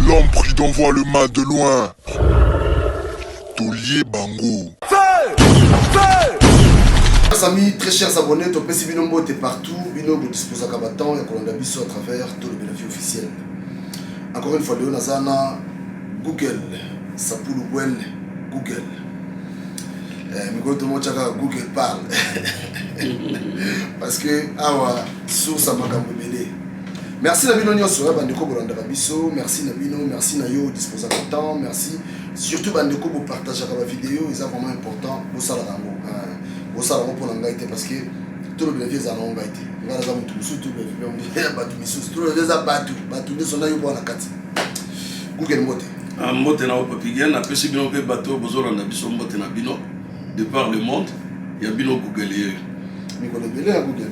L'homme prudent voit le mal de loin. Taulier Bango. Chers amis, très chers abonnés, topesi bino mbote partout, bino bodisposaka ba temps ya kolanda biso à travers Tolobela Vie officielle. Encore une fois, lelo naza na Google, Sapulu Bwel Google. Mikolo tomotia kaka Google parle. Parce que awa source ya makambo ebele. Merci na bino nyonso ya bandeko bolandaka biso, merci na bino, merci na yo disposaka temps, merci surtout bandeko bopartageaka ba vidéo, eza vraiment important bosalaka yango. Bosala yango mpona ngai te, parce que Tolobela Vie ezala nango ngai te, ngai naza motu mosusu, Tolobela Vie ya bato misusu, Tolobela Vie eza bato, bato nyonso na yo mpo na kati. Google, mbote. Ah, mbote na yo Papi Gen, napesi bino mpe bato oyo bozolanda biso mbote na bino de par le monde, ya bino Google yeyo. Mikolo ebele ya Google.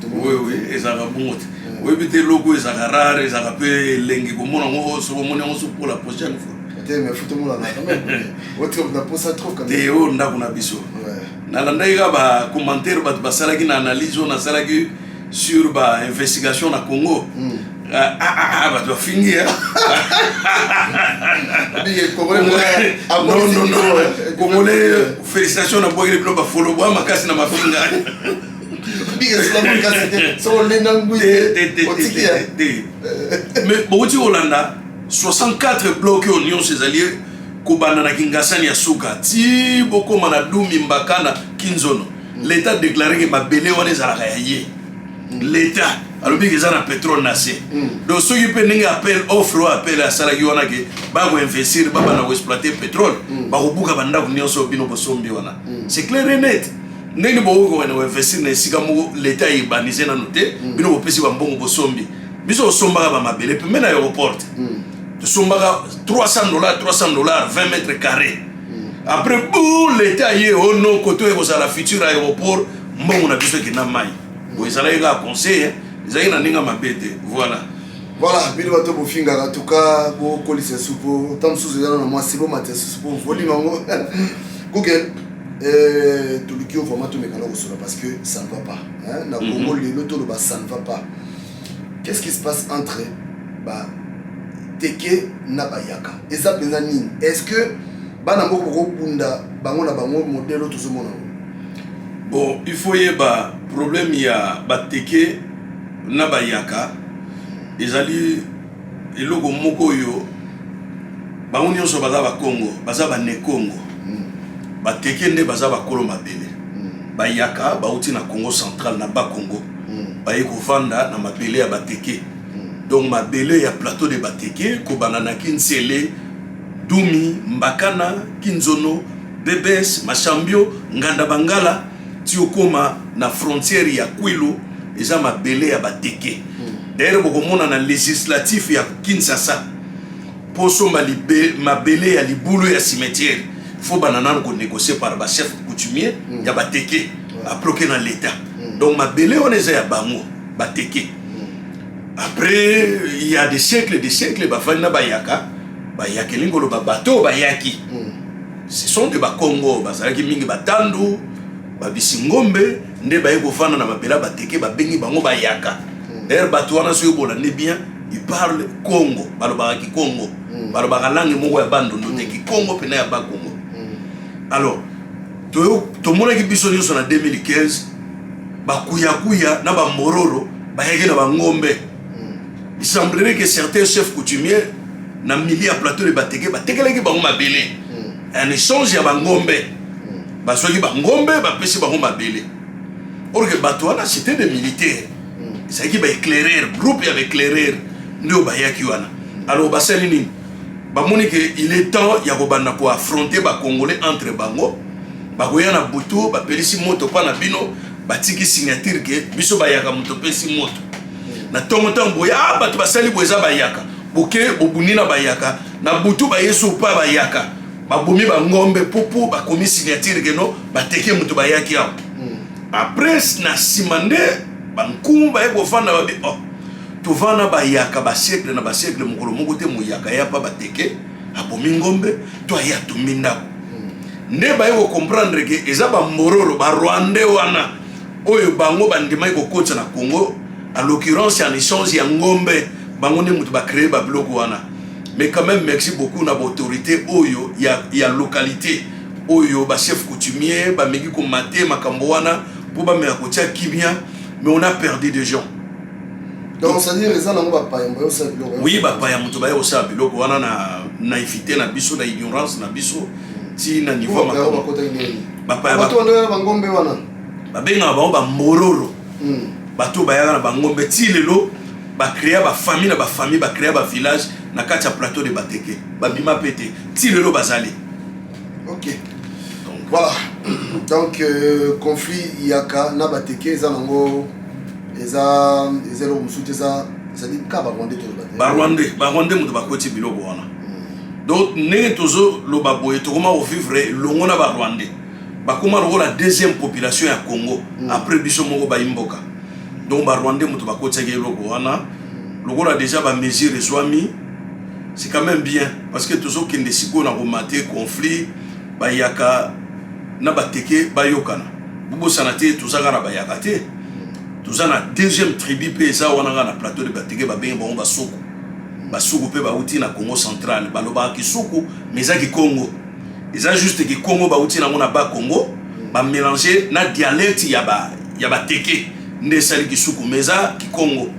Oui, ezalaka bongo te. Oyebi te, eloko ezalaka rare, ezalaka mpe elengi komona yango. Soki omoni yango so pour la prochaine fois. Te, mais faut tomonana quand même, otika na posa trop quand même. Te, oyo ndako na biso. Nalandaki kaka bacommentaire bato basalaki na analyse oyo nasalaki sur bainvestigation na Congo. Ah, ah, ah, bato bafingi. Non, non, non, Congolais, félicitation, nabwakeli bino bafolo bwa makasi na mafinga. Te, mais bokoti kolanda 64 bloc oyo nyonso ezali kobanda na Kingasani ya suka ti bokóma na Dumi, Mbaka na Kinzono. L'État déclaré ke mabele wana ezalaka ya ye. L'État alobi ke eza na pétrole na se. Donc soki mpe ndenge appel offre oyo appel asalaki wana ke bakoinvestir, babanda koexploiter pétrole, bakobuka bandako nyonso oyo bino bosombi wana. C'est clair et net. Ndenge bokoki kokende koinvestir na esika moko l'État urbanise nano te, bino bopesi bambongo, bosombi? Biso tosombaka bamabele pembe na aéroport, tosombaka 300 dollars, 300 dollars, 20 mètres carré. Après bu l'État ye ono kote oyo ekozala futur aéroport, mbongo na biso ekenda mai. Bo ezalaki kaka conseil, ezalaki na ndenge mabe te, voilà. Voilà, bino bato bofingaka, tuka bokolisa supu ta mosusu eza na mwasi, bomata susu po volume yango. Google, toluki yo vraiment, tomekana kosola parce que ça ne va pas, hein? Na Congo lelo toloba ça ne va pas. Qu'est-ce qui se passe entre bateke na bayaka? Eza mpenza nini? Est ce que bana moko bokobunda bango na bango modèle oyo tozomona ngo? Bon, il faut yeba problème ya bateke na bayaka ezali eloko moko oyo bango nyonso baza bakongo, baza banekongo. Bateke nde baza bakolo mabele. Bayaka bauti na Congo central, na Bakongo, baye kovanda na mabele ya bateke. Donc mabele ya plateau de Bateke, kobanda na Kinsele, Dumi, Mbakana, Kinzono, Bebes, Mashambio, Nganda Bangala, ti okóma na frontière ya Kwilu, eza mabele ya bateke. D'ailleurs bokomona na législatif ya Kinshasa, mpo osomba mabele ya libulu ya cimetière, faut bana nanu konégocier par bachef coutumier ya bateke, après oke na l'État. Donc mabele wana eza ya bango bateke. Après, il y a des siècles, des siècles, bafandi na bayaka. Bayaka elingi koloba bato oyo bayaki, ce sont de bakongo, bazalaki mingi batandu, babisi ngombe, nde baye kovanda na mabele ya bateke, babengi bango bayaka. D'ailleurs bato wana, soki bolandi bien, ils parlent congo, balobaka kikongo, balobaka langue moko ya Bandundu te, kikongo mpena ya Bakongo. Alors tomonaki biso nyonso na 2015, bakuyakuya na bamororo bayaki na bangombe. Il semblerait que certains chefs coutumiers na milieu ya plateau de Bateke batekelaki bango mabele en échange ya bangombe. Bazwaki bangombe, bapesi bango mabele. Or que bato wana, c'était des militaires, ezalaki baéclaireur, groupe ya baéclaireur nde oyo bayaki wana. Alors basali nini? Bamoni ke il est temps ya kobanda koaffronter bacongolais entre bango. Bakoya na butu, bapelisi moto mpa na bino, batiki signature ke biso bayaka moto opesi moto. Na ntongo, ntango boye, ah, bato basali boye, eza bayaka. Boke bobundi na bayaka na butu, bayesu mpa bayaka, babomi bangombe pupu, bakomi signature ke no bateke moto bayaki awa. Après na nsima nde bankumu baye kofanda, babi: "Oh, tovanda bayaka basiècle na basiècle, mokolo moko te moyaka ya pa bateke abomi ngombe to aye atumbi ndako." Nde baye kocomprendre ke eza bambororo, barwandais wana oyo bango bandimaki kokotisa na Congo, à l'occurrence en échange ya ngombe. Bango nde moto bacréer babiloko wana. Mais quand même, merci beaucoup na baautorité oyo ya localité, oyo bachef coutumier bameki komate makambo wana mpo bameka kotia kimia, mais on a perdu des gens. Donc, c'est-à-dire eza nango bapaya bayosala biloko? Oui, bapaya moto baya kosala biloko wana na naïveté na biso, na ignorance na biso, ti na niveau ya makambo bakotaki ndenge bapaya bato wana, bangombe wana? Babengaka bango bamororo. Bato bayaka na bangombe, ti lelo bacréa bafamille na bafamille, bacréa bavillage na kati ya plateau de Bateke, babima mpe te, ti lelo bazali. Ok, voilà. Donc conflit yaka na Bateke eza nango, eza eloko mosusu te, eza ezali ka Barwandais, toloba te? Barwandais, Barwandais moto bakoti biloko wana. Donc ndenge tozoloba boye, tokoma kovivre elongo na Barwandais, bakoma lokola deuxième population ya Congo après biso moko bayimboka. Donc Barwandais moto bakotiaki eloko wana. Lokola déjà bamesure ezwami, c'est quand même bien, parce que tozokende sikoyo na komate conflit bayaka na Bateke bayokana. Bobosana te, toza kaka na bayaka te, toza na deuxième tribu mpe eza wana kaka na plateau de Bateke, babenge bango Basuku. Basuku mpe bauti na Congo Central, balobaka Kisuku, mais eza Kikongo, eza juste Kikongo bauti nango na Bakongo, bamélange na dialecte ya Bateke nde esali Kisuku, mais eza Kikongo.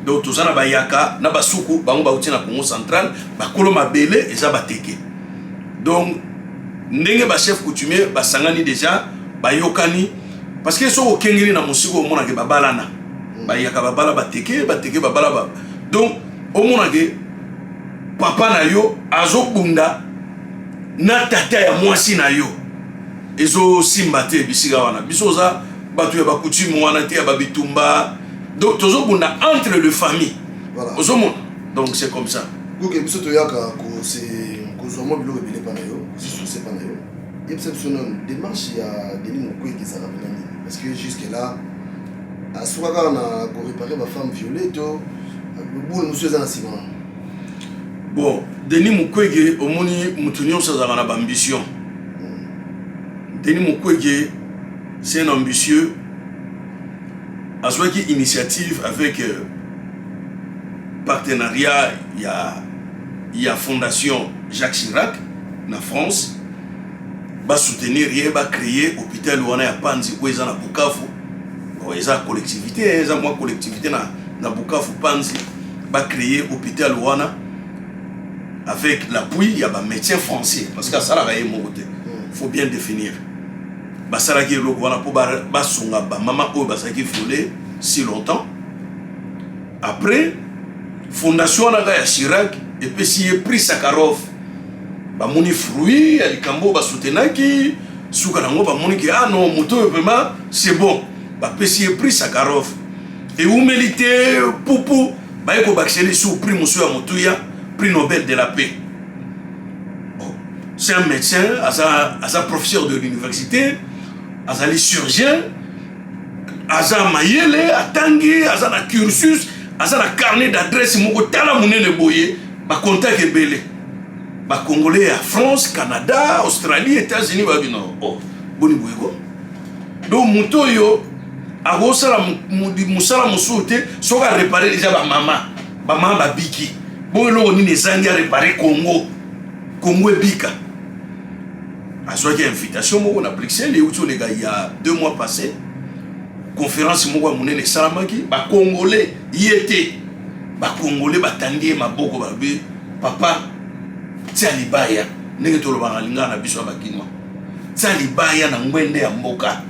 Donc toza na bayaka na Basuku, bango bauti na Congo Central, bakolo mabele eza Bateke. Donc ndenge bachef coutumier basangani déjà, bayokani, parce que soki okengeli na mosika, omonake babalana, bayaka babala Bateke, Bateke babala ba. Donc omonake papa na yo azobunda na tata ya mwasi na yo, ezosimba te. Bisika wana biso oza bato ya bacoutume wana te, ya babitumba. Donc tozobunda entre le famille. Voilà. Ozomona, donc c'est comme ça. Ok, biso toyaka kozwa mwa biloko ebele mpa na yo, kosusu mpa na yo. Yebisa biso nano, démarche ya Denis Mukwege ezalaka mpena nini? Parce que jusque là asuka kaka na koréparer bafemme violée to bule mosusu eza na nsima? Bon, Denis Mukwege, omoni, moto nyonso azalaka na baambition. Denis Mukwege, c'est un ambitieux. Azwaki initiative avec partenariat ya fondation Jacques Chirac na France, basoutenir ye, bacréer hôpital wana ya Panzi oyo eza na Bukavu. Bon, eza collectivité, eza mwa collectivité na Bukavu, Panzi. Bacréer hôpital wana avec l'appui ya bamédecin français, parce que asalaka ye moko te, faut bien définir. Basalaki eloko wana mpo basunga bamama oyo bazalaki violé si longtemps. Après, fondation wana kaka ya Chirac epesi ye prix Sakharov. Bamoni fruit ya likambo oyo basoutenaki, suka nango bamoni ke ah non, moto oyo vraiment c'est bon, bapesi ye prix Sakharov. Ewumeli te, pupu baye kobakisa lisusu prix mosusu ya motuya, prix Nobel de la paix. Bon, c'est un médecin, aza professeur de l'université, azali chirurgien, aza mayele, atangi, aza na cursus, aza na carnet d'adresse moko tala monene boye, bacontact ebele, Bacongolais ya France, Canada, Australie, États-Unis. Babino oh, boni boye ko? Donc moto oyo akosala mosala mosusu te soki aréparer déjà bamama, bamama babiki bongo, eloko nini ezangi aréparer Congo, Congo ebika? Azwaki invitation moko na Bruxelles, euti oleka ya 2 mois passé, conférence moko ya monene esalamaki. Bacongolais, ye te, Bacongolais batandi ye maboko, balobi: "Papa, tia libaya." Ndenge tolobaka lingaka na biso ya bakinois, tia libaya na ngwende ya mboka.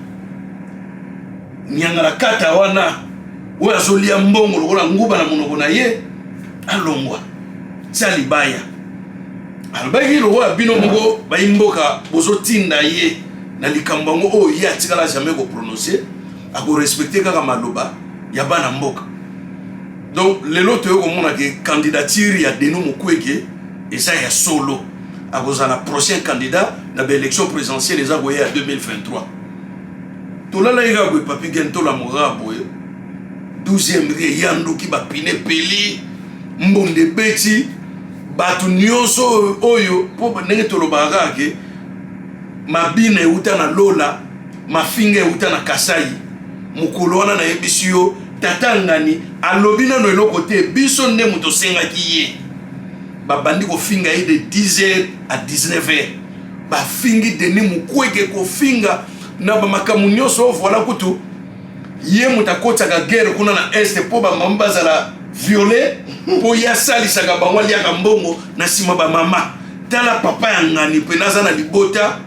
Nyangala kata wana oyo azolia mbongo lokola nguba na monoko na ye, alongwa, tia libaya. Alobaki lokola bino moko bayi mboka bozotinda ye na likambo yango oyo ye atikala jamais koprononcer, akorespecter kaka maloba ya bana mboka. Donc lelo toyei komona ke candidature ya Denis Mukwege eza ya solo, akozala prochain candidat na baélection présidentielle eza koya ya 2023. Tolalaki kaka boye, papi gen, tolamoka boye, 12e rie eyanduki, bapine peli, mbonda ebeti bato nyonso oyo. Mpo ndenge tolobaka kaka ke mabina euta na lola, mafinga euta na Kasai. Mokolo wana nayebisi yo, tata ngani alobi nano eloko te, biso nde moto osengaki ye. Babandi kofinga ye de 10 heures à 19 heures. Bafingi Denis Mukwege kofinga na bamakambo nyonso. Voilà, kutu ye moto akotisaka guerre kuna na Est mpo bamama bazala violé, mpo ye asalisaka bango, aliaka mbongo na nsima bamama. Tala papa ya ngani mpena aza na libota.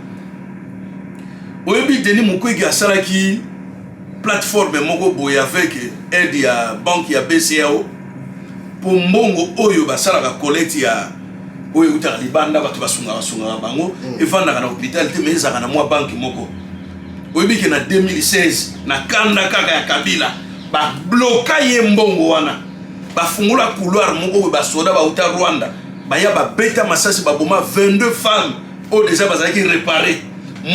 Oyebi, Denis Mukwege asalaki plateforme moko boye avec aide ya banque ya BCEAO, mpo mbongo oyo basalaka collecte ya oyo eutaka libanda, bato basungaka sungaka bango, evandaka na hôpital te, mais ezalaka na mwa banque moko. Oyebi ke na 2016, na kanda kaka ya Kabila, babloka ye mbongo wana, bafungola couloir moko oyo basoda bauta Rwanda baya, babeta masasi, baboma 22 femmes oyo déjà bazalaki réparé.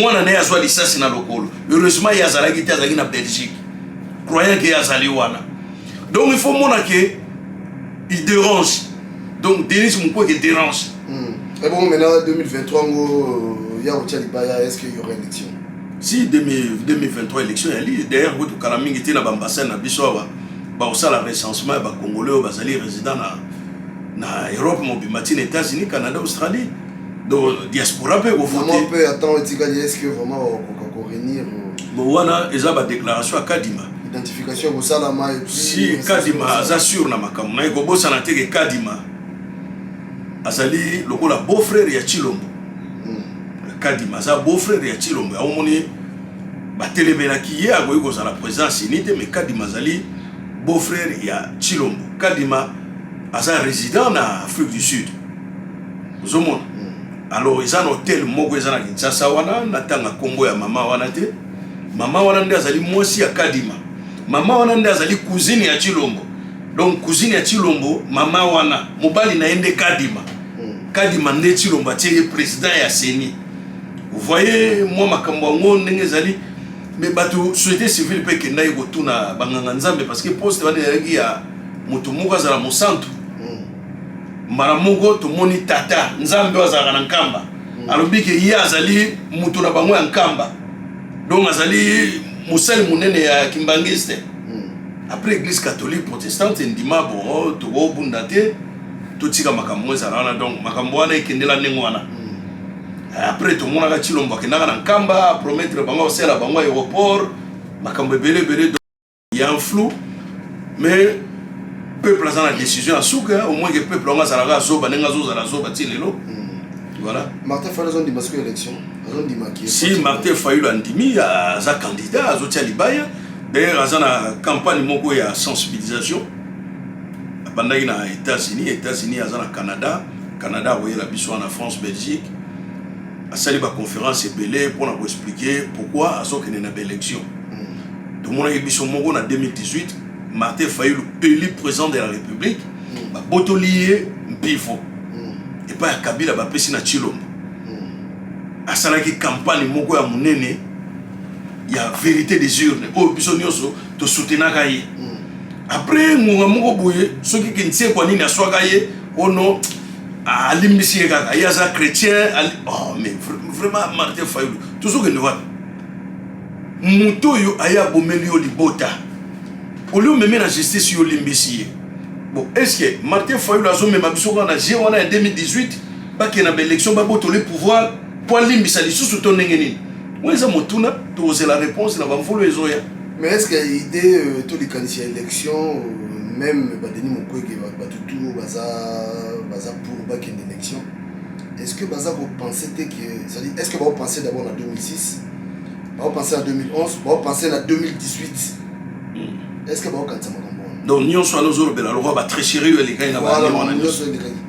Mwana na ye azwa lisasi na lokolo. Heureusement ye azalaki te, azalaki na Belgique, croyant ke ye azali wana. Donc il faut mona ke il dérange. Donc Denis Mukwege dérange. Et bon, maintenant 2023 ngo ya kotia libaya, est-ce qu'il y aura élection? Si, 2023 élection yali. D'ailleurs kutu kala mingi te, na baambassade na biso awa bakosala recensement ya bacongolais oyo bazali résident na Europe mobimba, ntina États-Unis, Canada, Australie. Donc diaspora mpe kovote. Mpe attend etikali, est ce que vraiment bakoka koréunir? Bon, wana eza badéclaration ya Kadima. Identification ekosalama. Si Kadima aza sûr na makambo na ye, kobosana te ke Kadima azali lokola beau frère ya Chilombo. Kadima aza beau frère ya Chilombo. Yango moni batelemelaki ye, akoki kozala président CENI te, mais Kadima azali beau frère ya Chilombo. Kadima aza résident na Afrique du Sud, ozomona. Alors eza na hotel moko eza na Kinshasa wana, natanga nkombo ya mama wana te. Mama wana nde azali mwasi ya Kadima. Mama wana nde azali cousine ya Chilombo. Donc cousine ya Chilombo, mama wana, mobali na ye nde Kadima. Kadima nde Chilombo atie ye président ya CENI. Vous voyez mwa makambo yango ndenge ezali. Mais bato société civile mpe ekendaki kotuna banganga Nzambe, parce que poste wana ezalaki ya moto moko azala mosantu. Mbala moko tomoni tata Nzambe oyo azalaka na Nkamba alobi ke ye azali moto na bango ya Nkamba, donc azali mosali monene ya kimbangiste. Après, église catholique, protestante endima. Bon, tokobunda te, totika makambo ezala wana. Donc makambo wana ekendela ndenge wana. Après tomonaka Chilombo akendaka na Nkamba, promettre bango kosala bango aéroport, makambo ebele ebele. Ya un flou, mais peuple aza na décision ya suka. Au moins ke peuple yango azalaka azoba ndenge azozala azoba ti lelo. Voilà. Martin Fayulu azondima sikoyo élection? Azondimaki? Si, Martin Fayulu andimi, aza candidat, azotia libaya. D'ailleurs aza na campagne moko ya sensibilisation, abandaki na États-Unis, États-Unis aza na Canada, Canada akoyela biso wana, France, Belgique. Asali baconférence ebele mpona koexpliquer pourquoi azokende na baélection. Tomonaki biso moko na 2018, Martin Fayulu élu président de la République, babotoli ye mpifo epai ya Kabila, bapesi na Chilombo. Asalaki campagne moko ya monene ya vérité des urnes oyo biso nyonso tosoutenaka ye. Après ngonga moko boye, soki kintiekwa nini aswaka ye ono, alimbisi ye kaka, ye aza chrétien. Oh, mais vraiment, Martin Fayulu, tozokende wapi? Moto oyo aye abomeli yo libota, olie omemi na justice, yo olimbisi ye. Bon, est ce que Martin Fayulu azomema biso kaka na jeu wana ya 2018, bakende na baélection, babotole pouvoir mpo alimbisa lisusu, to ndenge nini? Oyo eza motuna, tokozela réponse na bamvulu ezoya. Mais est ce que idée to likanisi ya élection, même baDenis Mukwege, bato tu baza pour bakende élection, est ce que baza kopense te ke, c'est-à-dire, est ce que baopense d'abord na 2006, baopense na 2011, baopense na 2018? Est ce que baokanisa makambo wana? Donc nyonso wana ozolobela lokwa batricherie oyo elekaki na bane wana nyonso elekaki.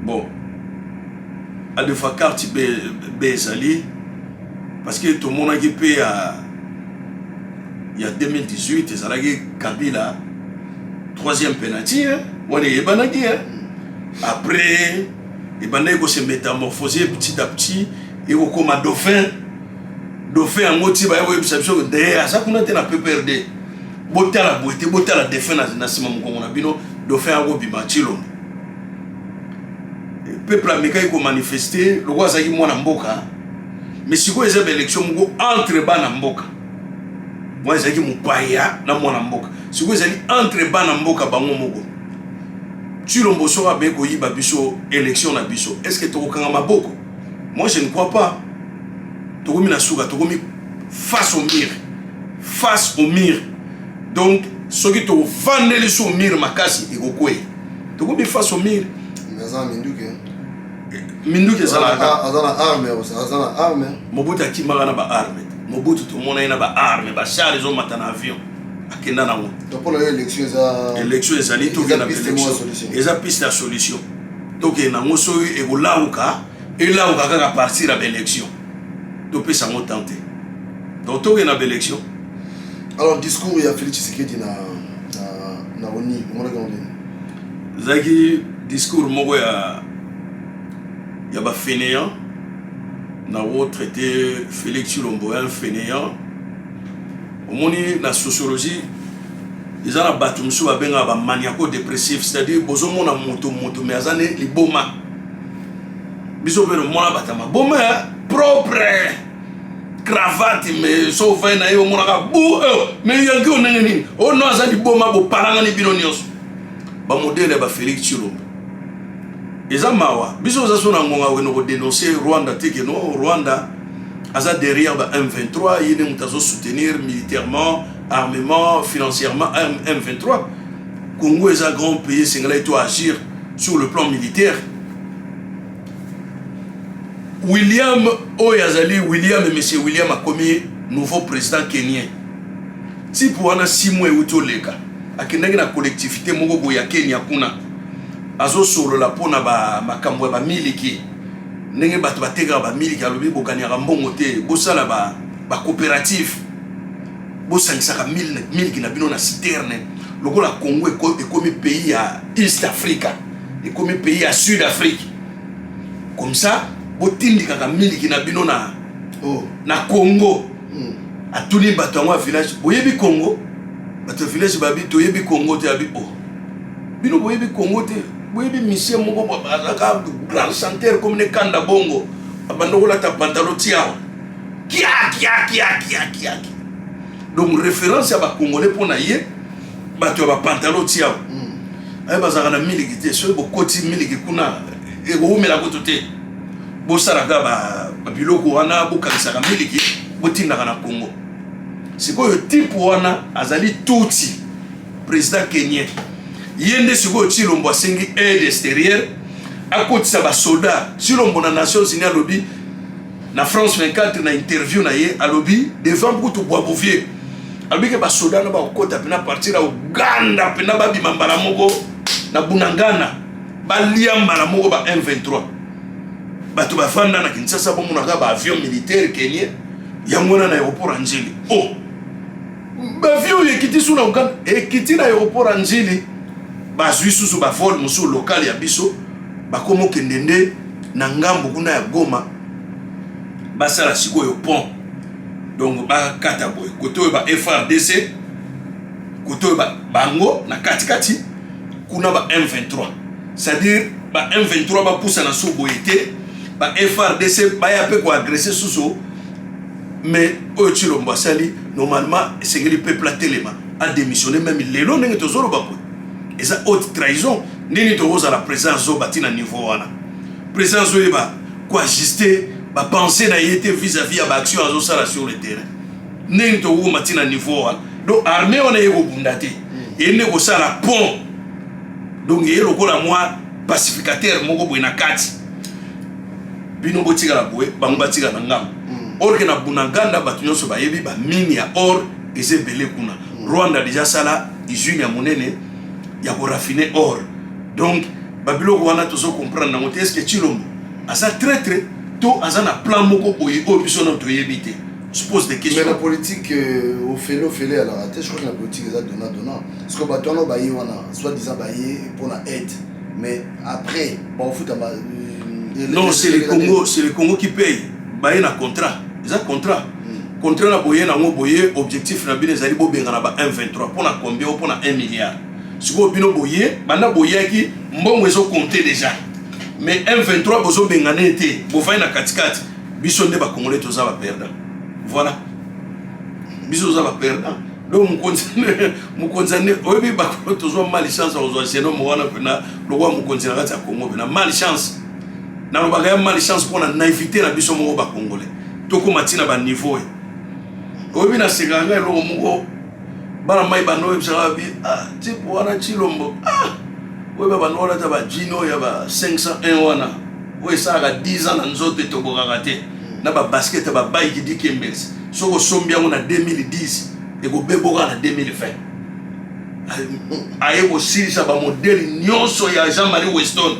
Bon, adefa carte B ezali, parce que tomonaki mpe ya 2018 ezalaki Kabila troisième penalty wana eyebanaki. Après ebandaki kose métamorphose petit à petit, ekokoma dauphin. Dauphin yango ti baya koyebisa biso daye aza kuna te na PPRD. Botala boye te, botala dauphin na nsima mokongo na bino. Dauphin akobima Chilombo. Peuple amekaki komanifeste lokola azalaki mwana mboka, mais sikoyo eza baélection moko entre bana mboka. Mwana ezalaki mopaya na mwana mboka, sikoyo ezali entre bana mboka bango moko. Tshilombo soki abe koyiba biso élection na biso, est ce que tokokanga maboko? Moi, je ne crois pas. Tokomi na suka, tokomi face au mur, face au mur. Donc soki tovandeli so mur makasi, ekokweya. Tokomi face au mur. Aza na minduki. Minduki ezalaka. Aza na arme, aza na arme. Mobutu akimaka na baarme. Mobutu, tomona ye na baarme, bachar ezomata na avion, akenda nango. Mpona yo, élection eza? Élection ezali, tokende na élection, eza piste ya solution. Tokende nango. Soki ekolauka, elauka kaka partir ya baélection. Topesa yango temps te, donc tokende na baélection. Alors, discours ya Félix Tshisekedi na ONU, omonaki yango ndeni? Ezalaki discours moko ya bafainéant. Na traité Félix Tshilombo un fainéant. Omoni, na sociologie eza na bato mosusu babengaka bamaniaco dépressif, c'est-à-dire bozomona moto moto, mais aza ne liboma. Biso mpe nomona bato ya maboma propre, cravate, mais so ofai na ye, omonaka bu, mais yanki o ndenge nini o no aza liboma. Bopalangani bino nyonso, bamodele ya bafélix Tshilombo. Eza mawa. Biso oza so na ngonga okende kodénoncer Rwanda te, ke no, Rwanda aza derrière ba M23, ye nde moto azosoutenir militairement, armement, financièrement M23. Congo eza grand pays, esengelaki to agir sur le plan militaire. William oyo azali William, monsieur William akomi nouveau président kenien. Type wana, 6 mois euti oleka, akendaki na collectivité moko boye ya Kenya kuna, azosolola mpona makambo ya bamiliki, ndenge bato batekaka bamiliki. Alobi bokaniaka mbongo te, bosala bacoopérative, bosangisaka miliki na bino na citerne. Lokola Congo ekomi pays ya East Africa, ekomi pays ya Sud Afrique, comme ça botindikaka miliki na bino na Congo. Atuni bato yango ya village: "Boyebi Congo?" Bato ya village babi: "Toyebi Congo te." Abi: "Oh, bino boyebi Congo te? Boyebi monsieur moko azalaka grand chanteur comme ne Kanda Bongo, abanda kolata pantalon ti awa, kia kia kia kia kia?" Donc référence ya bacongolais mpo na ye, bato ya bapantalon ti awa, aye bazalaka na miliki te. Soki bokoti miliki kuna, ekowumela kutu te. Bosalaka babiloko wana, bokangisaka miliki, botindaka na Congo. Sikoyo type wana azali tutsi, président kenien. Ye nde sikoyo Tshilombo asengi aide extérieure, akotisa basoda. Tshilombo na Nations Unies alobi na France 24, na interview na ye, alobi devant kutu Boisbouvier, alobi ke basoda na bakokota mpena partir ya Uganda, mpena babima mbala moko na Bunagana, balia mbala moko ba M23. Bato bafanda na Kinshasa, bomonaka baavion militaire kenien yango wana na aéroport ya Njili. O oh! Baavion oyo ekiti su na Uganda, ekiti na aéroport ya Njili, bazwi susu bavol mosusu local ya biso, bakómi okende nde na ngambo kuna ya Goma. Basala sikoyo pont, donc bakata boye, kote oyo ba FARDC, kote oyo bango na katikati kuna ba M23, c'est-à-dire ba M23 bapusana so boye te, ba FARDC baya mpe koagresser susu. Mais oyo Tshilombo asali, normalement esengeli peuple atelema, adémissionne même lelo. Ndenge tozoloba boye, eza haute trahison. Ndeni tokozala président azoba ntina niveau wana? Président azoyeba koajuste bapense na ye te vis-à-vis ya baaction azosala sur le terrain. Ndenge tokokoma ntina niveau wana? Donc armée wana ye kobunda te, ye nde kosala pont. Donc ye lokola mwa pacificateur moko boye na kati, bino botikala boye, bango batikala na ngambo. Or ke na Bunagana, bato nyonso bayebi bamine ya or eza ebele kuna. Rwanda déjà asala usine ya monene ya koraffiner or. Donc babiloko wana tozocomprendre yango te. Est ce que Tshilombo aza traître to aza na plan moko boye oyo biso nano toyebi te? Se pose des questions. Mais la politique, ofele ofele alaka te. Je crois que la politique eza donnant donnant, parce que bato wana baye wana, soit disant baye mpona aide, mais après bakofuta. Non, c'est le Congo, c'est le Congo qui paye. Baye na contrat, eza contrat. Contrat na boye nango boye, objectif na bino ezali bobengana ba 1,23 mpona combien? O mpona 1 milliard. Sikoyo bino boye, banda boyaki, mbongo ezocompte déjà, mais M23 bozobengana ye te, bofai na katikati. Biso nde bacongolais toza baperdant. Voilà, biso toza baperdant. Donc mokonzi, mokonzi nde oyebi, bato tozwa malchance ya kozwa jeune homme wana mpena lokola mokonzi na kati ya Congo. Mpena malchance, nalobaka ya malchance mpona naïveté na biso moko Bacongolais. Tokóma ntina baniveau oyo. Oyebi, nasekaka ngai eloko moko, bana mai bando oyebisaka bi ah, type wana Tshilombo, ah, oyeba bando wana ata bajeans oyo ya ba 501 wana oyo esalaka 10 ans na nzoto, etobokaka te, na babasket ya babaiki dikembers, soki osombi yango na 2010, ekobeboka na 2020. Aye kosilisa bamodèle nyonso ya Jean-Marie Weston,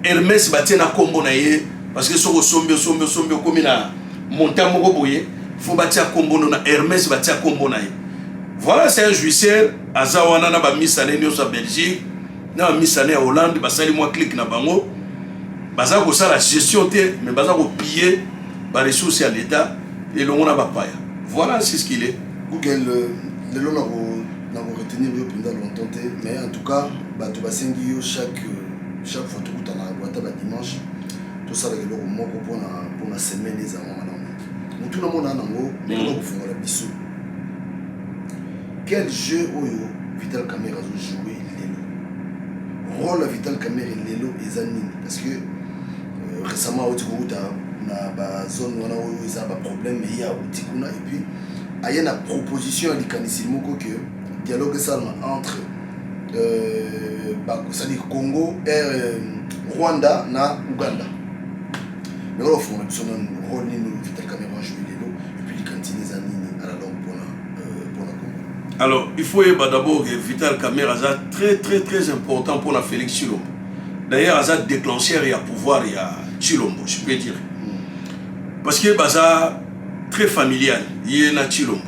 Hermès batie na nkombo na ye, parce que soki osombi, osombi, osombi, okomi na montant moko boye, fo batia nkombo no na Hermès, batia nkombo na ye. Voilà, c'est un jouisseur. Aza wana na bamisane nyonso ya Belgique, na bamisane ya Hollande. Basali mwa clique na bango, baza kosala gestion te, mais baza kopiller baressource ya l'État elongo na bapaya. Voilà, c'est ce qu'il est. Google, lelo nako retenir yo mpenza longtemps te, mais en tout cas bato basengi yo chaque fois tokutana ata badimanche, tosalaka eloko moko mpona semaine ezala malamu. Motu namona nango mekaka kofungola biso quel jeu oyo Vital Kamerhe azojouer lelo. Rôle ya Vital Kamerhe lelo eza nini? Parce que récemment auti kouta na bazone wana oyo eza baproblème, ye auti kuna et puis aye na proposition ya likanisi moko ke dialogue esalama entre c'est-à-dire Congo, Rwanda na Uganda. Mais oyo ofungola biso nanu rôle nini oyo Vital Kamerhe ajoue lelo, et puis likanisi eza nini à la longue mpona Congo? Alors, il faut yeba d'abord que Vital Kamerhe aza très très très important mpona Félix Tshilombo. D'ailleurs, aza déclencheur ya pouvoir ya Tshilombo, je peux dire, parce que baza très familial, ye na Tshilombo.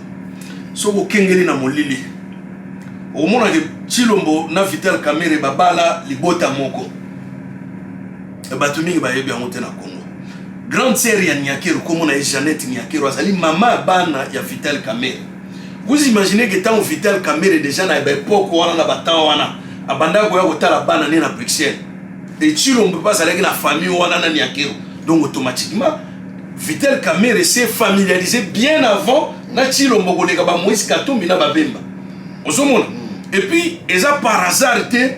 Soki okengeli na molili, okomonake Tshilombo na Vital Kamerhe babala libota moko. Bato mingi bayebi yango te. Na Congo, grande sœur ya Nyakeru, kombo na ye Jeannette Nyakeru, azali mama ya bana ya Vital Kamerhe. Vous imaginez que ntango Vital Kamerhe déjà na baépoque wana, na batemps wana, abandaka koya kotala bana ne na Bruxelles, et Tshilombo mpe azalaki na famille wana na Nyakeru. Donc automatiquement, Vital Kamerhe s'est familiarisé bien avant na Tshilombo koleka bamoïse Katumbi na Babemba. Ozomona, et puis eza par hasard te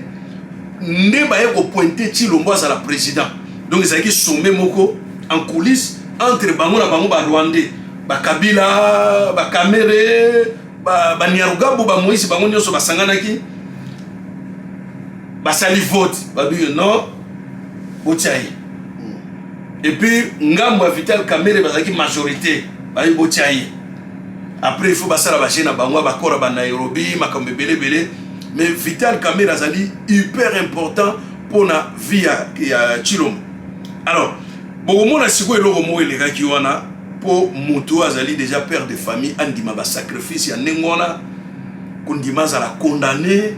nde baye kopointer Tshilombo azala président. Donc ezalaki sommet moko en coulisse entre bango na bango, Barwandais, Bakabila, Bakamerhe, Banyarugabo, Bamoïse, bango nyonso basanganaki, basali vote, babi non, botia ye. Et puis ngambo ya Vital Kamerhe bazalaki majorité, bayi botia ye. Après, il faut basala bajeu na bango, bakora ba Nairobi, makambo ebele ebele. Mais Vital Kamerhe azali hyper important mpona vie ya Tshilombo. Alors bokomona sikoyo eloko moko elekaki wana mpo moto oyo azali déjà père de famille andima basacrifice ya ndenge wana, kondima azala condamné,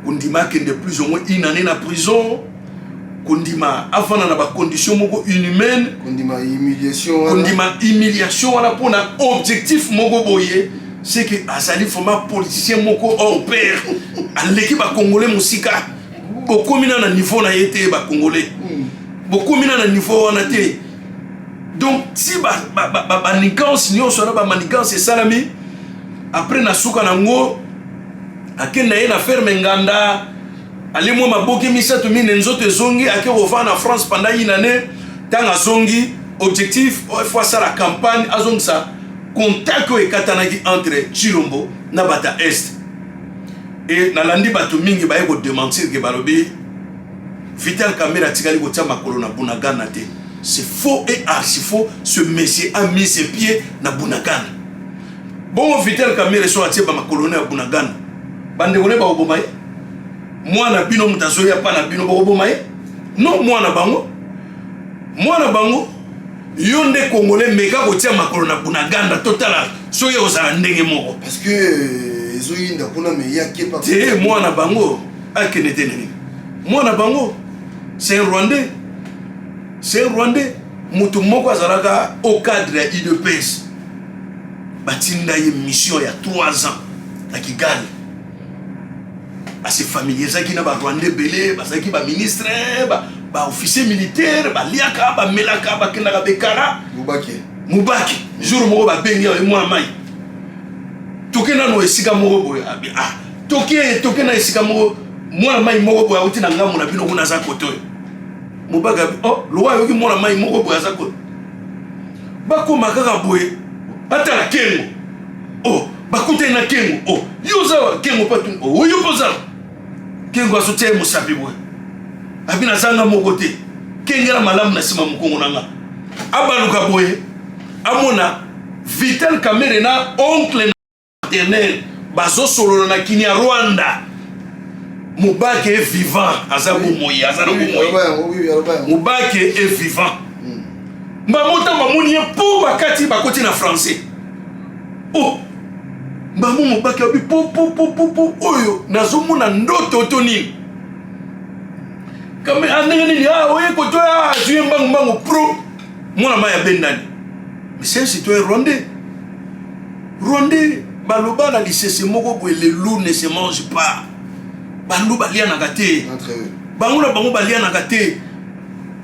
kondima akende plus ou moins une année na prison, kondima afanda na bacondition moko inhumaine, kondima humiliation wana. Kondima humiliation wana mpona objectif moko boye, c'est que azali vraiment politicien moko hors pair, aleki Bacongolais mosika. Bokomi na niveau na ye te, Bacongolais, bokomi na niveau wana te. Donc si banigance nyonso wana, bamanigance esalami, après na suka nango akende na ye na ferme Nganda, ali mwa maboki misato mine, nzoto ezongi, ake kovanda na France pendant une année. Ntango azongi, objectif fo asala campagne, azongisa contact oyo ekatanaki entre Tshilombo na bato ya Est. E nalandi bato mingi baye kodémentir ke balobi Vital Kamerhe atikali kotia makolo na Bunagana te. C'est faux et archi faux. Ce monsieur a mis ses pieds na Bunagana. Bongo Vital Kamerhe so atie bamakolo na ya Bunagana, bandeko ne bakoboma ye? Mwana bino moto azoya mpa na bino, bakoboma ye? Non, mwana bango, mwana bango. Yo nde Congolais, meka kotia makolo na Bunaganda, totala soki ozala ndenge moko. Parce que ezoyinda kuna, me ye akepa. Te, mwana bango akende te. Nini mwana bango? C'est un Rwandais, c'est un Rwandais. Moto moko azalaka au cadre ya UDPS, batinda ye mission ya 3 ans na Kigali, base familiarisaki na Barwandais ebele, bazalaki baministre, baofficier militaire, baliaka, bamelaka, bakendaka bekara. Mubake. Mubake. Jour moko babengi ye, mwana mai. Toke nano esika moko boye. Abi ah, toke toke na esika moko, mwana mai moko boye auti na ngambo na bino kuna, aza kote oyo. Mobaki abi oh, lowa ayoki mwana mai moko boye aza kote. Bakoma kaka boye, batala Kengo. Oh, bakutani na Kengo. Oh, yo oza wa Kengo patu. Oh, yo mpo oza Kengo azotia ye mosapi boye. Abi nazanga moko te. Kengela malamu na nsima mokongo na nga. Abaluka boye, amona Vital Kamerhe na oncle maternel bazosolola na Kinyarwanda. Mubake est vivant, aza bomoi, aza na bomoi. Mubake est vivant. Bango ntango bamoni ye mpo bakati bakoti na français. Oh, bango Mubake abi po po po po po oyo nazomona ndoto to nini? Kame ndenge nini? Ah, oye koto azwi ye mbangu mbangu pro mwana mai abendani. Mais c'est un citoyen rwandais. Rwandais baloba na lisese moko boye, le loup ne se mange pas. Bandu balianaka te. Bango na bango balianaka te.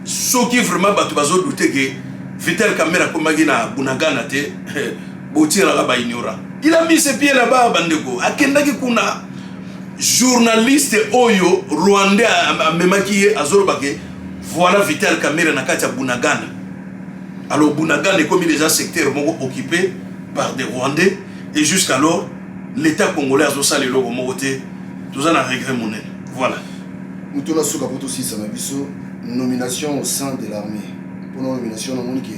Soki vraiment bato bazodouter ke Vital Kamerhe akomaki na Bunagana te, botielaka ba ignorant. Il a mis ses pieds là-bas, bandeko. Akendaki kuna. Journaliste oyo rwandais amemaki ye azoloba ke voilà Vital Kamerhe na kati ya Bunagana. Alors Bunagana ekomi déjà secteur moko occupé par des Rwandais et jusqu'alors l'État congolais azosala eloko moko te. Toza na regret monene. Voilà. Moto na suka po tosilisa na biso, nomination au sein de l'armée. Mpona nomination, namoni ke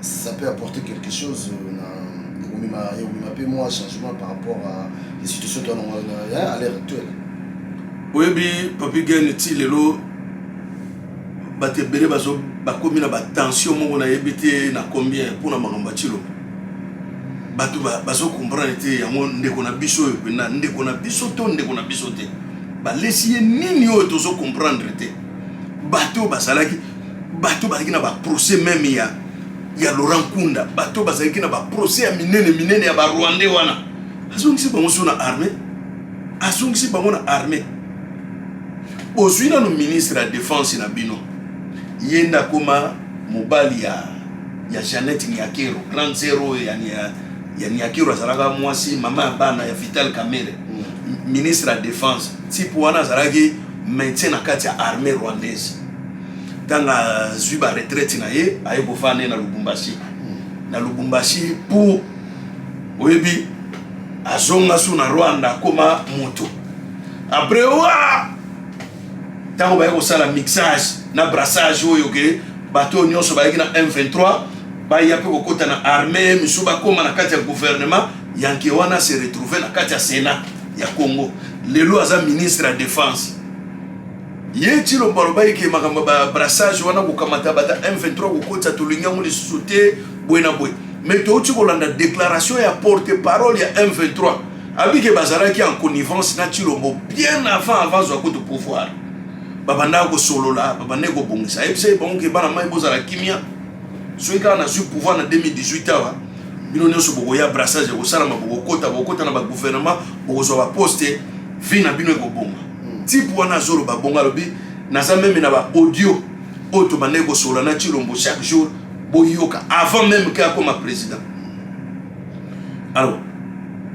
ça peut apporter quelque chose na ekomema mpe mwa changement par rapport à les situations to à l'heure actuelle. Oyebi, Papi Gen, ti lelo bato ebele bazo bakomi na batension moko, nayebi te na combien, mpona makambo ya Tshilombo. Bato bazocomprendre te yango. Ndeko na biso oyo mpena ndeko na biso to ndeko na biso te, balesi ye nini oyo tozocomprendre te? Bato oyo bazalaki, bato bazalaki na baprocès même ya Laurent Nkunda, bato bazalaki na baprocès ya minene minene ya barwandais wana, azongisi bango so na armée, azongisi bango na armée. Bozwi nano ministre ya défense na bino, ye nde akoma mobali ya Jeannette Nyakeru, grande sœur oyo ya Nyakeru. Azalaka mwasi, mama ya bana ya Vital Kamerhe. Ministre ya défense, type wana azalaki maintien na kati ya armée rwandaise. Ntango azwi baretraite na ye, aye kofanda na Lubumbashi, na Lubumbashi pour oyebi azonga su na Rwanda, akoma moto. Après wa ntango baye kosala mixage na brassage oyo ke bato oyo nyonso bayaki na M23 baya mpe kokɔta na armée, misu bakóma na kati ya gouvernement yanke wana, se retrouve na kati ya Sénat ya Congo. Lelo aza ministre ya défense. Ye Tshilombo alobaki ke makambo ya babrassage wana, kokamata bata M23 kokotisa, tolingi yango lisusu te, boye na boye. Mais touti kolanda déclaration ya porte parole ya M23, abike bazalaki en connivence na Tshilombo bien avant azwa kutu pouvoir. Babandaka kosolola, babandaki kobongisa. Ayebisa ye bango ke bana mai, bozala kimia, soki kaka nazwi pouvoir na 2018 awa, bino nyonso bokoya, brassage ekosalama, bokokota, bokokota na bagouvernement, bokozwa baposte, vie na bino ekobonga. Type wana azoloba bongo, alobi naza même na baaudio oyo tobandaki kosolola na Tshilombo chaque jour, boyoka, avant même ke akoma président. Alors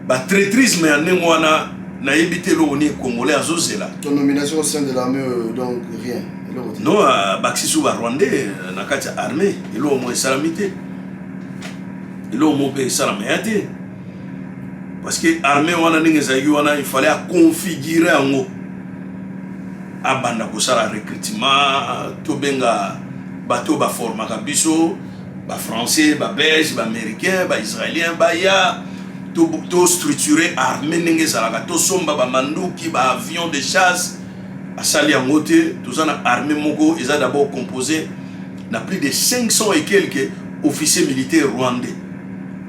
batraîtrisme ya ndenge wana, nayebi te eloko nini congolais azozela. Ton nomination au sein de l'armée, donc rien, eloko te. Non, bakisi su barwandais na kati ya armée, eloko moko esalami te, eloko moko mpe esalama ya te, parce que armée wana ndenge ezalaki wana, il fallait aconfigure yango, abanda kosala recrutement, tobenga bato oyo baformaka biso, bafrançais, babelge, baaméricain, baisraélien, baya tostructure armée ndenge ezalaka, tosomba bamanduki, baavion de chasse. Asali yango te. Toza na armée moko eza d'abord composé na plus de 500 et quelques officiers militaires rwandais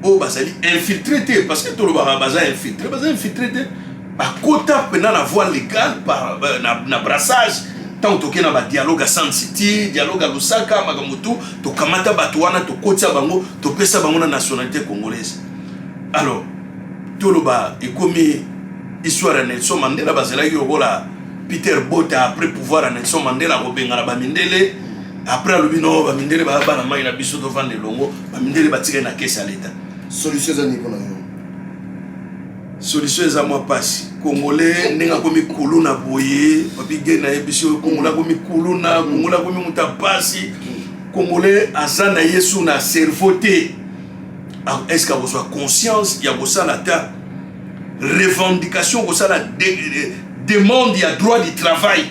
oyo bazali infiltré te, parce que tolobaka baza infiltré, baza infiltré te, bakota mpena na voie légale par, na brassage. Ntango tokei na badialogue ya Sun City, dialogue ya Lusaka, makambo tu, tokamata bato wana, tokotia bango, topesa bango na nationalité congolaise. Alors toloba ekomi histoire ya Nelson Mandela. Bazalaki lokola Peter Bota, après pouvoir ya Nelson Mandela, akobengana bamindele. Après alobi no, bamindele baya bana mai na biso, tovanda elongo. Bamindele batikali na kese ya leta. Solution eza nini mpona yo? Solution eza mwa pasi. Congolais ndenge akomi kuluna boye, Papi Gene ayebisi yo Congolais akomi kuluna, Congolais akomi moto ya pasi. Congolais aza na ye su na cerveau te. Est-ce que akozwa conscience ya kosala ata revendication, kosala demande ya droit du travail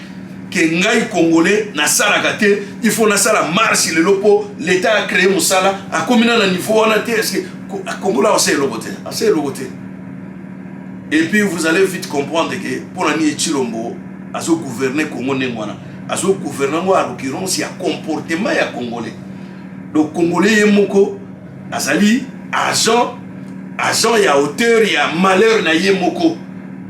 ke ngai Congolais nasalaka te, il faut nasala marche lelo mpo l'État a créé mosala, akomi na na niveau wana te. Est-ce que Congolais asala eloko te? Asala eloko te. Et puis vous allez vite comprendre que mpona nini Tshilombo azogouverne Congo ndenge wana, azogouverne yango à l'occurrence ya comportement ya Congolais. Donc Congolais ye moko azali agent ya auteur ya malheur na ye moko,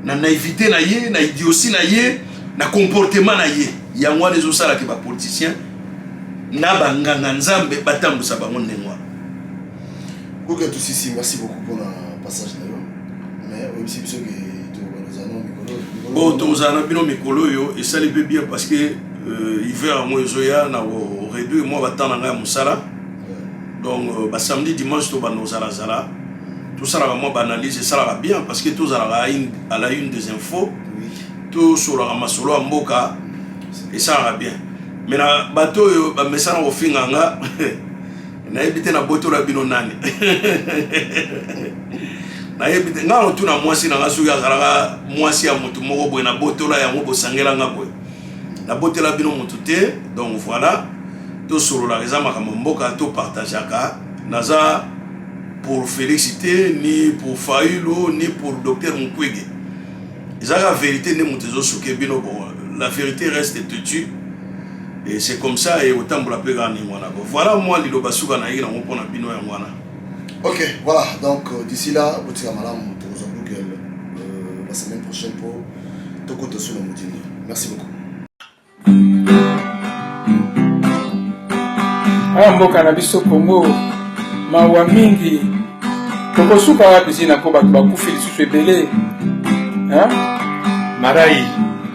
na naïveté na ye, na idiotie na ye, na comportement na ye. Yango wana ezosalaka bapoliticien na banganga Nzambe batambusa bango ndenge wana. Google Tusisi, merci beaucoup pour le passage na yo. Mais oyebisi biso ke tozala na mikolo. Bon, tozala na bino mikolo oyo esali mpe bien parce que hiver yango ezoya na koréduire mwa batemps na ngai ya mosala. Donc basamedi, dimanche tobanda kozalazala, tosalaka mwa baanalyse, esalaka bien parce que tozalaka à la une des infos, tosolaka masolo ya mboka, esalaka bien. Mais na bato oyo bamesana kofinga nga, nayebi te nabotola bino nani, nayebi te. Ngai otuna mwasi na nga soki azalaka mwasi ya motu moko boye, nabotola yango, bosangelanga boye, nabotela bino motu te. Donc voilà, tosololaka, eza makambo mboka, topartageaka. Naza pour Félix te, ni pour Fayulu, ni pour docteur Mukwege. Ezalaka vérité nde moto ezosoke bino. Bon, la vérité reste têtue et c'est comme ça e otambola mpe kaka ndenge wana. Bon, voilà, mwa liloba suka nayeki nango mpona bino yango wana. Ok, voilà, donc d'ici là, botika malamu, tokozwa Google la semaine prochaine pour tokota sur le motindo. Merci beaucoup. Awa mboka na biso Kongo, mawa mingi. Tokosuka wapi zina ko bato bakufi lisusu ebele, hein? Marai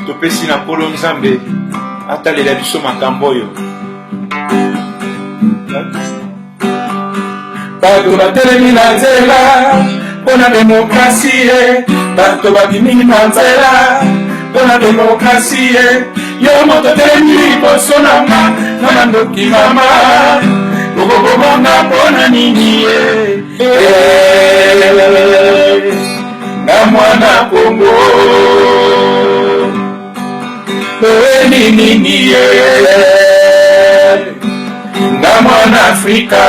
topesi na Nkolo Nzambe atalela biso makambo oyo. Bato batelemi na nzela mpo na demokrasie, bato babimi na nzela mpo na demokrasie. Yo moto telemi liboso na nga na mandoki, mama, okokobonga mpo na nini ye? Na mwana Kongo toyeli nini ye? Na mwana Afrika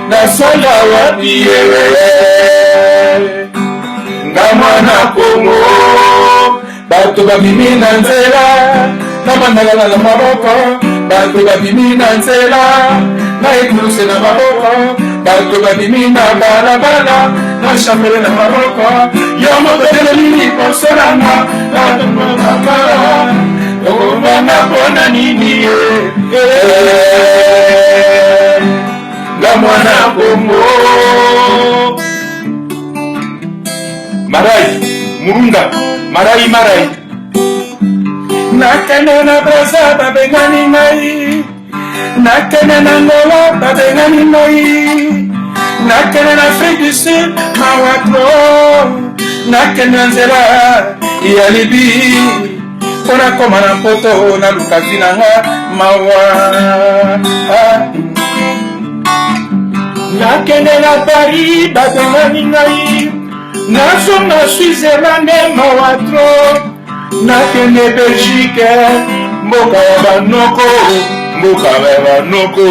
nasala wapi ye? Nga mwana Kongo, bato babimi na nzela na mandalala na maboko, bato babimi na nzela na ekuluse na maboko, bato babimi na balabala na chambele na maboko. Yo moto telemi liboso nanga na okobanga mpona nini ye? Nga mwana Kongo. Marai murunda marai marai. Nakende na Braza, babengani ngai. Nakende na Angola, babengani ngai. Nakende na Afrique du Sud, mawa trop. Nakende na nzela ya Libi mpo nakoma na Mpoto, naluka vie na nga, mawa. Nakende na Paris, babengani ngai. Nazonga Switzerland, mawa trop. Nakende Belgique, mboka ya banoko, mboka ya banoko.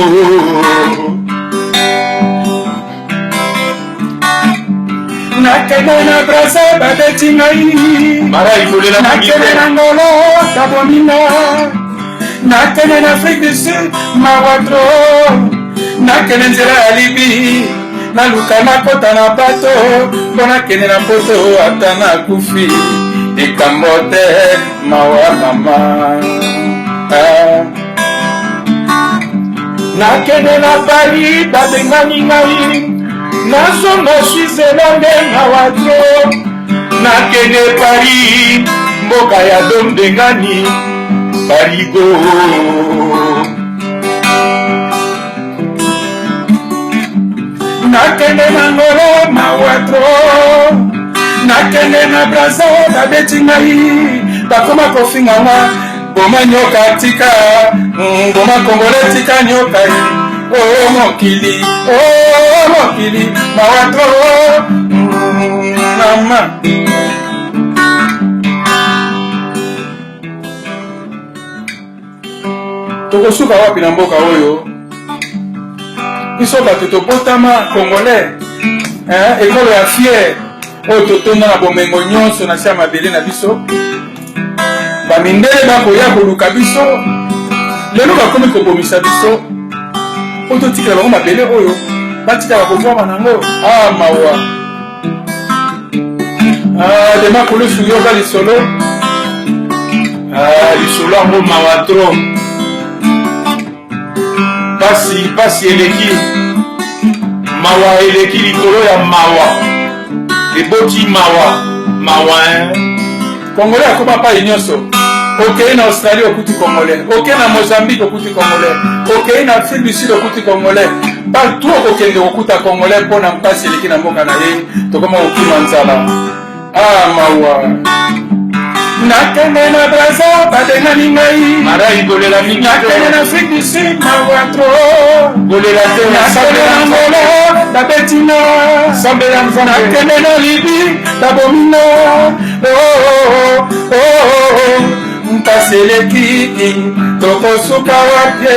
Nakende na Braza, babeti ngai. Nakende na Ngolo, babomi nga. Nakende na Afrique du Sud, mawa trop. Nakende nzela ya Libi, naluka nakota na bato mpo nakende na Mpoto. Ata nakufi, likambo te, mawa mama. Ah. Nakende na Paris, babengani ngai. Nazonga Switzerland, mawa trop. Nakende Paris, mboka ya dombengani Parigo. Nakende na Ngolo, mawa. trop. Nakende na Braza, babeti ngai, bakoma kofinga nga. Boma nyoka tika, boma Congolais tika nyoka. O mokili, o mokili, mawa trop, mama. Tokosuka wapi na mboka oyo? Biso bato tobotama Congolais, ekolo ya fier oyo totonda na bomengo nyonso na se ya mabele na biso. Bamindele bakoya koluka biso, lelo bakomi kobomisa biso po totikela bango mabele oyo batikala kovwama nango. Ah, mawa. Ah, Dema Kulusu, yoka lisolo. Ah, lisolo yango mawa trop. Pasi, pasi eleki. Mawa eleki likolo ya mawa. Eboti mawa. Mawa, hein. Congolais akoma pai nyonso. Okei na Australie, okuti Congolais. Okei na Mozambique, okuti Congolais. Okei na Afrique du Sud, okuti Congolais. Partout okokende kokuta Congolais mpo na mpasi eleki na mboka na ye. Tokoma kokima nzala. Ah, mawa. Nakende na Braza, babengani ngai. Marai kolela mingi. Nakende na Afrique du Sud, mawa trop. Kolela te. Nakende na Angola, babeti nga. Sambela Nzambe. Nakende na Libye, babomi nga. Oh, oh, oh, oh, oh. Mpasi eleki, tokosuka wapi?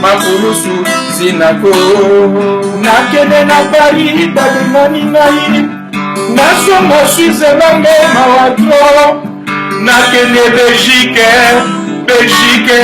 Makulusu zinako. Nakende na Paris, babengani ngai. Nazonga Switzerland, mawa trop. Nakende Belgique, Belgique.